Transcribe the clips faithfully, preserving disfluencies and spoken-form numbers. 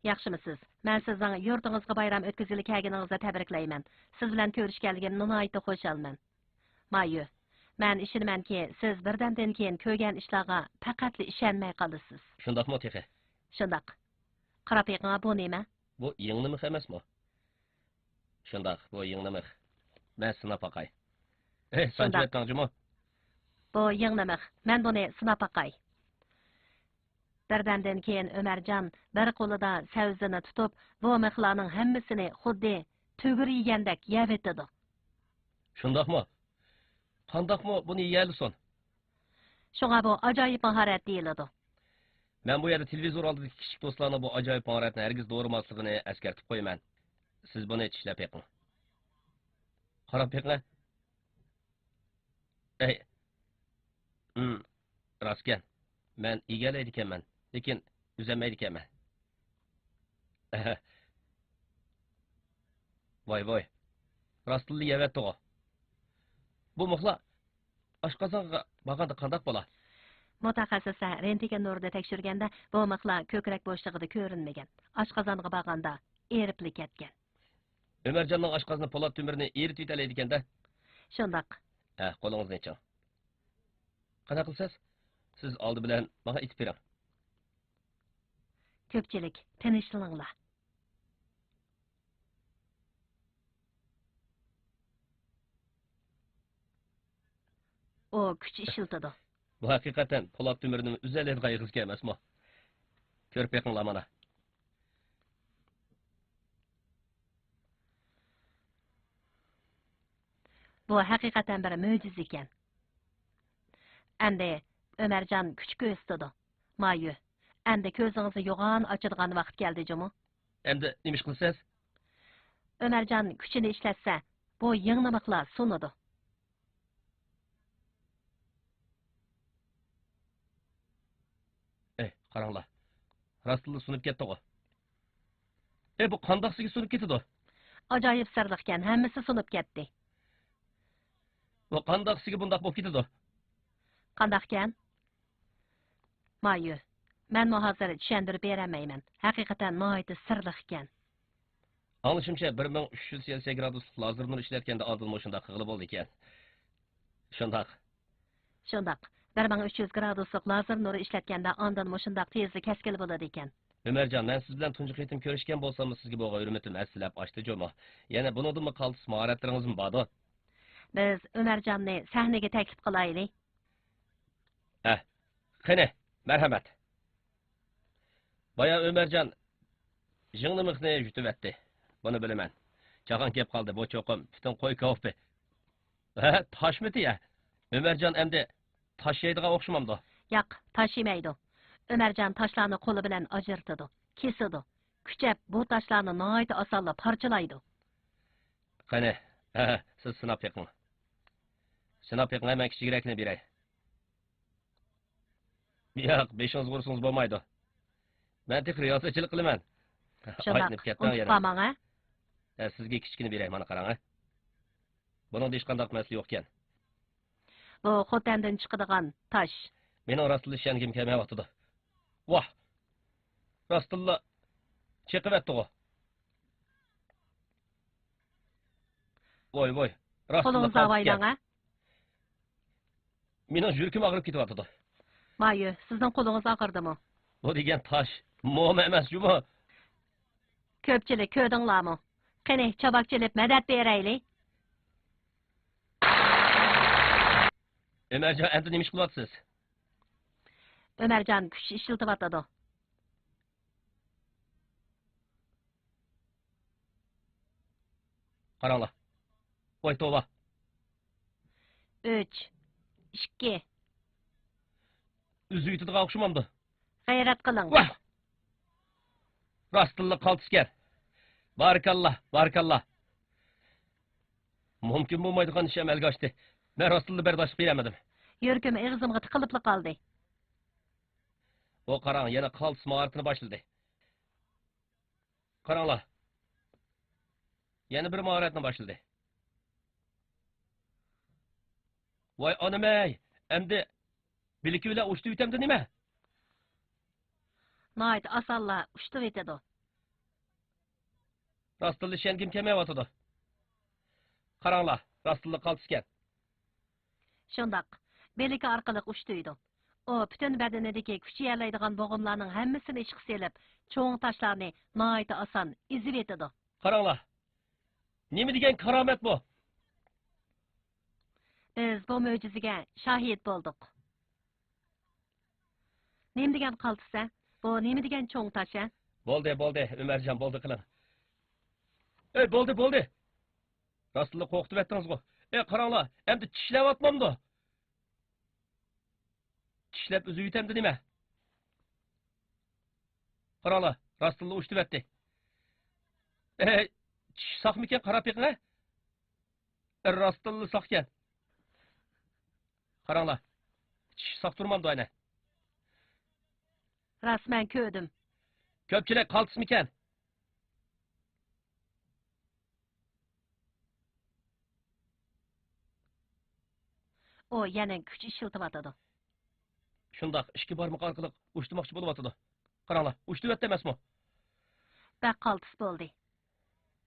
ياخشىمۇسىز؟ مەن سىزنىڭ يۇرتىڭىزغا بايرام ئۆتكۈزگىلى كەلگىنىڭىزنى تەبرىكلەيمەن. سىز بىلەن كۆرۈشكەنلىكىمدىن ناھايىتى خۇشالمەن. مايۇ، مەن ئىشىنىمەنكى، سىز بىردەمدىن كېيىن كۆرگەن ئىشلارغا پەقەتلا ئىشەنمەي قالىسىز. شۇنداقمۇ تېخى؟ شۇنداق. قاراپ بېقىڭا، بۇ نېمە؟ بۇ يىڭنە مىخ ئەمەسمۇ؟ شۇنداق، بۇ يىڭنە مىخ. مەن سىناپ باقاي. ئېھ، شۇنداق. سانجىۋەتتىڭ جۇمۇ؟ بۇ يىڭنە مىخ. مەن بۇنى سىناپ باقاي. بىردەمدىن كېيىن ئۆمەرجان بىر قولىدا سەۋزىنى تۇتۇپ، بۇ مىخلارنىڭ ھەممىسىنى خۇددى تۈگۈر يېگەندەك يەۋېتىدۇ. شۇنداقمۇ؟ قانداقمۇ بۇنى يېيەلىسۇن؟ شۇڭا بۇ ئاجايىپ ماھارەت دېيىلىدۇ. مەن بۇ يەردە تېلېۋىزور ئالدىدىكى كىچىك دوستلارنىڭ بۇ ئاجايىپ ماھارەتنى ھەرگىز دورىماسلىقىنى ئەسكەرتىپ قويىمەن. سىز بۇنى چىشلەپ بېقىڭ. قاراپ بېقىڭە. ئەي. ھىم. راستكەن. مەن ئىگىلەيدىكەنمەن، لېكىن ئۈزەلمەيدىكەنمەن. ۋاي، ۋاي. راستلا يەۋەتتىغۇ. بۇ مىخلار ئاشقازانغا بارغاندا قانداق بولا؟ مۇتەخەسسىسلەر رېنتگېن نۇرىدا تەكشۈرگەندە، بۇ مىخلار كۆكرەك بوشلۇقىدا كۆرۈنمىگەن. ئاشقازانغا بارغاندا ئېرىپلا كەتكەن. ئۆمەرجاننىڭ ئاشقازىنى پولات تۆمۈرنى ئېرىتىۋېتەلەيدىكەن-دە. شۇنداق. ھە، قولىڭىزنى ئېچىڭ. قانداق قىلىسىز؟ سىز ئالدى بىلەن ماڭا ئېيتىپ بېرىڭ. كۆپچىلىك، تىنچلىنىڭلار. ئۇ كۈچ ئىشلىتىدۇ. بۇ ھەقىقەتەن پولات تۆمۈرنى ئۈزەلەيدىغان ئېغىزكەن ئەمەسمۇ؟ كۆرۈپ بېقىڭلار مانا. بۇ ھەقىقەتەن بىر مۆجىزە ئىكەن. ئەمدى ئۆمەرجان كۈچ كۆرسىتىدۇ. مايۇ، ئەمدى كۆزىڭىزنى يوغان ئاچىدىغان ۋاقىت كەلدى جۇمۇ. ئەمدى نېمە ئىش قىلىسىز؟ ئۆمەرجان كۈچىنى ئىشلەتسە، بۇ يىڭنىمىقلار سۇنىدۇ. ئەي، قاراڭلار. راستلا سۇنۇپ كەتتىغۇ. ئەي، بۇ قانداقسىگە سۇنۇپ كېتىدۇ؟ ئاجايىپ سىرلىقكەن، ھەممىسى سۇنۇپ كەتتى. بۇ قانداقسىگە بۇنداق بولۇپ كېتىدۇ؟ قانداقكەن؟ مايۇ، مەنمۇ ھازىر چۈشەندۈرۈپ بېرەلمەيمەن. ھەقىقەتەن ناھايىتى سىرلىقكەن. ئاڭلىشىمچە، بىر مىڭ ئۈچ يۈز سېلسىيە گرادۇسلۇق لازېر نۇر ئىشلەتكەندە ئاندىن مۇشۇنداق قىلغىلى بولىدىكەن. شۇنداق. شۇنداق. بىر مىڭ ئۈچ يۈز گرادۇسلۇق لازېر نۇرى ئىشلەتكەندە ئاندىن مۇشۇنداق تېزلا كەسكىلى بولىدىكەن. ئۆمەرجان، مەن سىز بىلەن تۇنجى قېتىم كۆرۈشكەن بولساممۇ، سىزگە بولغان ھۆرمىتىم ھەسسىلەپ ئاشتى جۇمۇ. يەنە بۇنىڭدىنمۇ قالتىس ماھارەتلىرىڭىزمۇ باردۇ. بىز ئۆمەرجاننى سەھنىگە تەكلىپ قىلايلى. ھە، قېنى، مەرھەمەت. بايا ئۆمەرجان يىڭنىمىقنى يۇتۇۋەتتى. بۇنى بىلىمەن. چاغان كەپ قالدى، بۇ چوقۇم پۈتۈن قوي كاۋىپى. ھە، تاشمىتى يە؟ ئۆمەرجان ئەمدى تاش يەيدىغان ئوخشىمامدۇ؟ ياق، تاش يېمەيدۇ. ئۆمەرجان تاشلارنى قولى بىلەن ئاجرىتىدۇ، كېسىدۇ. كۈچەپ بۇ تاشلارنى ناھايىتى ئاسانلا پارچىلايدۇ. قېنى، ھە، سىز سىناپ بېقىڭ. سىناپ بېقىڭ، مەن كىچىكرەكنى بېرەي. ياق، بېشىڭىزغا ئۇرسىڭىز بولمايدۇ. مەن تېخى رىياسەتچىلىك قىلىمەن. شۇنداق، ئايلىنىپ كەتمەڭ ئۇنتۇپ يەنە. قالماڭ، ھە؟ ھە، سىزگە كىچىككىنە بېرەي، مانا قاراڭ، ھە. بۇنىڭدا ھېچقانداق مەسىلە يوقكەن. بۇ خوتەندىن چىقىدىغان تاش. مېنىڭ راستلا ئىشەنگۈم كەلمەيۋاتىدۇ. ۋاھ! راستتىنلا چېقىۋەتتىغۇ. ۋاي، ۋاي. راستتىنلا قولىڭىزنى تارتىپكەن. ئاۋايلاڭ، ھە؟ مېنىڭ يۈرىكىم ئاغرىپ كېتىۋاتىدۇ. مايۇ، سىزنىڭ قولىڭىز ئاغرىدىمۇ؟ بۇ دېگەن تاش موما ئەمەس جۇمۇ. كۆپچىلىك كۆردۈڭلارمۇ؟ قېنى، چاۋاك چېلىپ مەدەت بېرەيلى. ئۆمەرجان، ئەمدى نېمە ئىش قىلىۋاتىسىز؟ ئۆمەرجان كۈچ ئىشلىتىۋاتىدۇ. قاراڭلار. ۋاي توۋا. ئۈچ، ئىككى. ئۈزۈۋېتىدىغان ئوخشىمامدۇ؟ غەيرەت قىلىڭ. ۋاھ! راستتىنلا قالتىسكەن. بارىكاللا، بارىكاللا. مۇمكىن بولمايدىغان ئىش ئەمەلگە ئاشتى. مەن راستتىنلا بەرداشلىق بېرەلمىدىم. يۈرىكىم ئېغىزىمغا تىقىلىپلا قالدى. ئۇ قاراڭ، يەنە قالتىس ماھارىتىنى باشلىدى. قاراڭلار. يەنە بىر ماھارەتنى باشلىدى. ۋاي ئانىمەي، ئەمدى بىلىكى بىلەن ئۇشتۇۋېتەمدۇ نېمە؟ ناھايىتى ئاسانلا ئۇشتۇۋېتىدۇ. راستتىنلا ئىشەنگۈم كەلمەيۋاتىدۇ. قاراڭلار، راستتىنلا قالتىسكەن. شۇنداق. بىلىكى ئارقىلىق ئۇشتۇيدۇ. ئۇ پۈتۈن بەدىنىدىكى كۈچ يەلەيدىغان بوغۇملارنىڭ ھەممىسىنى ئىشقا سېلىپ، چوڭ تاشلارنى ناھايىتى ئاسان ئېزىۋېتىدۇ. قاراڭلار، نېمە دېگەن كارامەت بۇ؟ بىز بۇ مۆجىزىگە شاھىت بولدۇق. نېمە دېگەن قالتىس ھە؟ بۇ نېمە دېگەن چوڭ تاش ھە؟ بولدى، بولدى، ئۆمەرجان، بولدى قىلىڭ. ئەي، بولدى، بولدى. راستلا قورقۇتۇۋەتتىڭىزغۇ. ئەي، قاراڭلار، ئەمدى چىشلەۋاتمامدۇ؟ چىشلەپ ئۈزۈۋېتەمدۇ نېمە؟ قاراڭلار، راستلا ئۇشتۇۋەتتى. ئەي، چىش ساقمىكەن، قاراپ بېقىڭە. ئەي، راستلا ساقكەن. قاراڭلار، چىش ساق تۇرمامدۇ ئەنە؟ راست، مەن كۆردۈم. كۆپچىلىك، قالتىسمىكەن؟ ئۇ يەنە كۈچ ئىشلىتىۋاتىدۇ. شۇنداق، ئىككى بارمىقى ئارقىلىق ئۇشتۇماقچى بولۇۋاتىدۇ. قاراڭلار، ئۇشتۇۋەتتى ئەمەسمۇ؟ بەك قالتىس بولدى.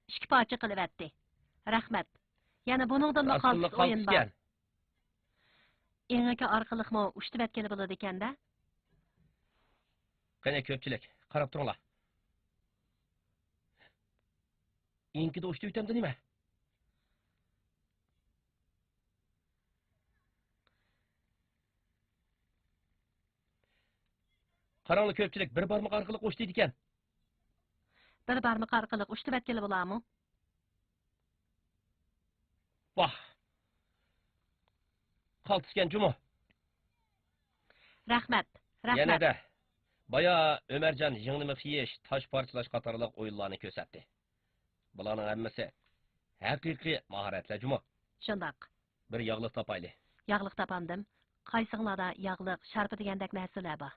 ئىككى پارچە قىلىۋەتتى. رەھمەت. يەنە بۇنىڭدىنمۇ قالتىس ئويۇن بار. ئېڭىكى ئارقىلىقمۇ ئۇشتۇۋەتكىلى بولىدىكەن-دە. قېنى، كۆپچىلىك، قاراپ تۇرۇڭلار. ئېڭىكىدە ئۇشتۇۋېتەمدۇ نېمە؟ قاراڭلار كۆپچىلىك، بىر بارمىقى ئارقىلىق ئۇشتۇيدىكەن. بىر بارمىقى ئارقىلىق ئۇشتۇۋەتكىلى بولامۇ؟ ۋاھ! قالتىسكەن جۇمۇ. رەھمەت، رەھمەت. يەنە-دە، بايا ئۆمەرجان يىڭنە مىخ يېيىش، تاش پارچىلاش قاتارلىق ئويۇنلارنى كۆرسەتتى. بۇلارنىڭ ھەممىسى ھەقىقىي ماھارەتلەر جۇمۇ. شۇنداق. بىر ياغلىق تاپايلى. ياغلىق تاپامدىم. قايسىڭلاردا ياغلىق، شارپا دېگەندەك نەرسىلەر بار؟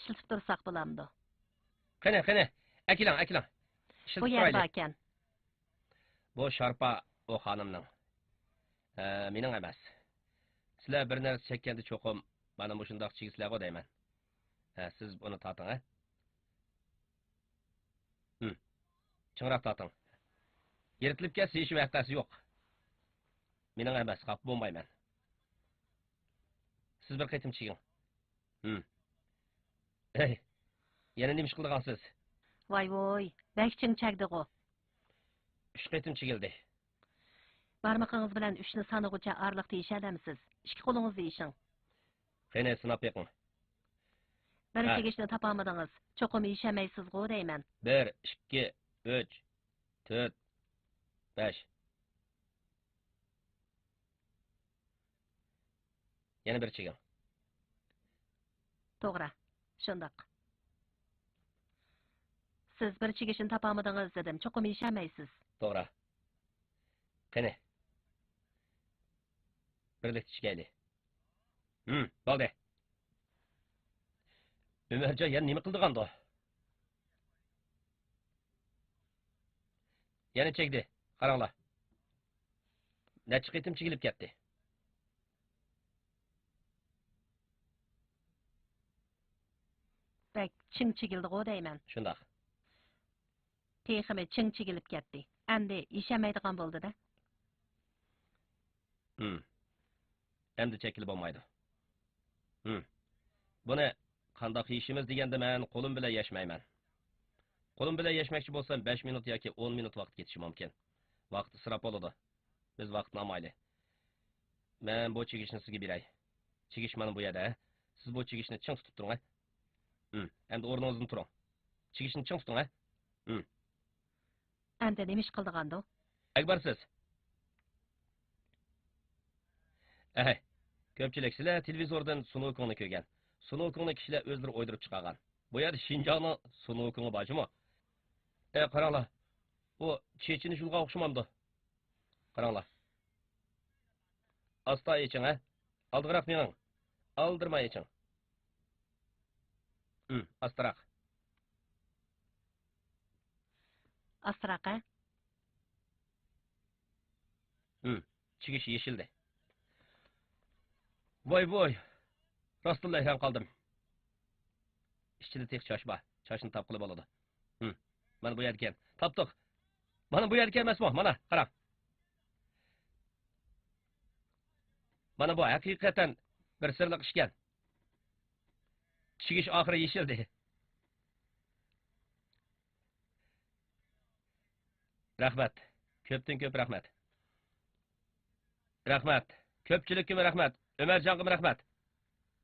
ئىشلىتىپ تۇرساق بولامدۇ؟ قېنى، قېنى، ئەكېلىڭ، ئەكېلىڭ. بۇ يەردە باركەن. بۇ شارپا ئۇ خانىمنىڭ. ھە، مېنىڭ ئەمەس. سىلەر بىر نەرسە چەككەندە چوقۇم مانا مۇشۇنداق چىگىسىلەرغۇ دەيمەن. ھە، سىز بۇنى تارتىڭ، ھە. ھىم. چىڭراق تارتىڭ. يىرتىلىپ كەتسە ھېچ ۋەقەسى يوق. مېنىڭ ئەمەس، خاپا بولمايمەن. سىز بىر قېتىم چىگىڭ. ھىم. ھەي، يەنە نېمە ئىش قىلىدىغانسىز؟ ۋاي ۋوي، بەك چىڭ چەگدىغۇ. ئۈچ قېتىم چىگىلدى. بارمىقىڭىز بىلەن ئۈچنى سانىغۇچە ئارىلىقتا يېشەلەمسىز؟ ئىككى قولىڭىزدا يېشىڭ. قېنى، سىناپ بېقىڭ. بىر ھە. چىگىشنى تاپالمىدىڭىز. چوقۇم يېشەلمەيسىزغۇ دەيمەن. بىر، ئىككى، ئۈچ، تۆت، بەش. يەنە بىر چىگىڭ. توغرا، شۇنداق. سىز بىر چىگىشنى تاپالمىدىڭىز دېدىم، چوقۇم يېشەلمەيسىز. توغرا. قېنى، بىرلىكتە چىگەيلى. ھىم، بولدى. ئۆمەرجان يەنە نېمە قىلىدىغاندۇ؟ يەنە چەگدى، قاراڭلار. نەچچە قېتىم چىگىلىپ كەتتى. بەك چىڭ چىگىلدىغۇ دەيمەن. شۇنداق. تېخىمۇ چىڭ چىگىلىپ كەتتى. ئەمدى يېشەلمەيدىغان بولدى-دە. ھىم. ئەمدى چەككىلى بولمايدۇ. ھىم. بۇنى قانداق يېشىمىز دېگەندە، مەن قولۇم بىلەن يەشمەيمەن. قولۇم بىلەن يەشمەكچى بولسام، بەش مىنۇت ياكى ئون مىنۇت ۋاقىت كېتىشى مۇمكىن. ۋاقىت ئىسراپ بولىدۇ. بىز ۋاقىتنى ئالمايلى. مەن بۇ چىگىشنى سىزگە بېرەي. چىگىش مانا بۇ يەردە. سىز بۇ چىگىشنى چىڭ تۇتۇپ تۇرۇڭ، ھە. ھىم. ئەمدى ئورنىڭىزدىن تۇرۇڭ. چىگىشنى چىڭ تۇتۇڭ، ھە. ھىم. ئەمدى نېمە ئىش قىلىدىغاندۇ؟ ئەكبەر، سىز. ئەھەي، كۆپچىلىك، سىلەر تېلېۋىزوردىن سۇنۇكۇڭنى كۆرگەن. سۇنۇكۇڭنى كىشىلەر ئۆزلىرى ئويدۇرۇپ چىقارغان. بۇ يەردە شىنجاڭنىڭ سۇنۇكۇڭى بار جۇمۇ. ئەي، قاراڭلار، بۇ چېچىنى يۇلغان ئوخشىمامدۇ؟ قاراڭلار. ئاستا ئېچىڭ، ھە. ئالدىغىراق مېڭىڭ. ئالدىرىماي ئېچىڭ. ھىم، ئاستىراق. ئاستىراق، ھە؟ ھىم، چىگىش يېشىلدى. ۋاي ۋاي، راستتىنلا ھەيران قالدىم. ئىچىدە تېخى چاچ بار. چاچنى تاپقىلى بولىدۇ. ھىم، مانا بۇ يەردىكەن. تاپتۇق. مانا بۇ يەردىكى ئەمەسمۇ؟ مانا، قاراڭ. مانا بۇ ھەقىقەتەن بىر سىرلىق ئىشكەن. چىگىش ئاخىرى يېشىلدى. رەھمەت. كۆپتىن كۆپ رەھمەت. رەھمەت. كۆپچىلىككىمۇ رەھمەت. ئۆمەرجانغىمۇ رەھمەت.